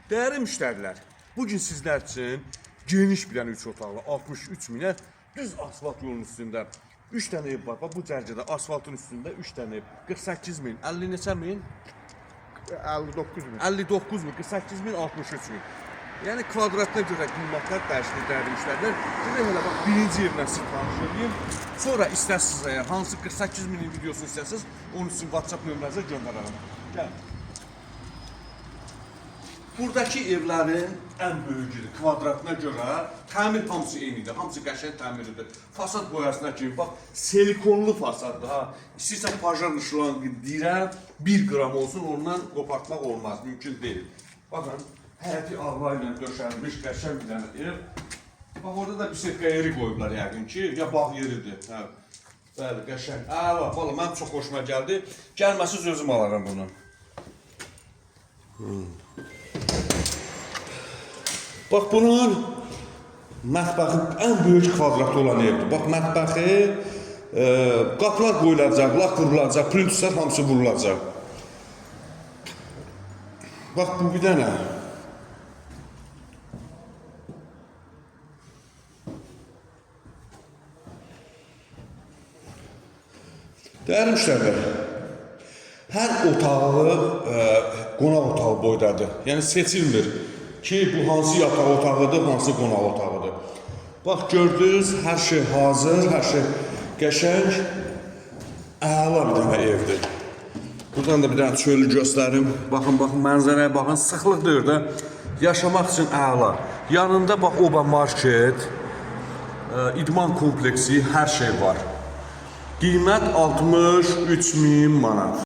Dəyərli müştərilər, bu gün sizlər üçün geniş bir dənə 3 otaqlı 63 minə düz asfalt yolunun üstündə 3 dənə ev var. Bax bu cərgədə asfaltın üstündə 3 dənə ev. 48 min, 50 neçə min? 59 min. 59 min, 48 min, 63 min. Yəni kvadratına görə qiymətlər dəyişir dəyərli müştərilər. Gedək hələ bax birinci evlə sizi tanış eləyim. Sonra istəsiniz əgər hansı 48 minin videosunu istəsiniz, onun üçün WhatsApp nömrənizə göndərərəm. Gəl. Buradakı evlərin ən böyüyüdür kvadratına görə. Təmir hamısı eynidir. Hamısı qəşəng təmiridir. Fasad boyasına kimi bax silikonlu fasaddır ha. İstəyirsən pajar şlanqı deyirəm, 1 qram olsun ondan qopartmaq olmaz, mümkün deyil. Baxın, həyəti ağla ilə döşənmiş qəşəng bir dənə ev. Bax orada da bisetka yeri qoyublar yəqin ki, ya bağ yeridir. Hə. Bəli, qəşəng. Əla, valla mənim çox xoşuma gəldi. Gəlməsiz özüm alaram bunu. Bax bunun mətbəxi ən böyük kvadratı olan evdir. Bax mətbəxi qapılar qoyulacaq, lak vurulacaq, plintuslar hamısı vurulacaq. Bax bu bir dənə. Dəyərli müştərilər, hər otağı qonaq otağı boydadır. Yəni seçilmir ki, bu hansı yataq otağıdır, hansı qonaq otağıdır. Bax gördünüz, hər şey hazır, hər şey qəşəng, əla bir dənə evdir. Buradan da bir dənə çölü göstərim. Baxın, baxın mənzərəyə baxın. Sıxlıq deyir də. Yaşamaq üçün əla. Yanında bax Oba market, idman kompleksi, hər şey var. Qiymət 63 min manat.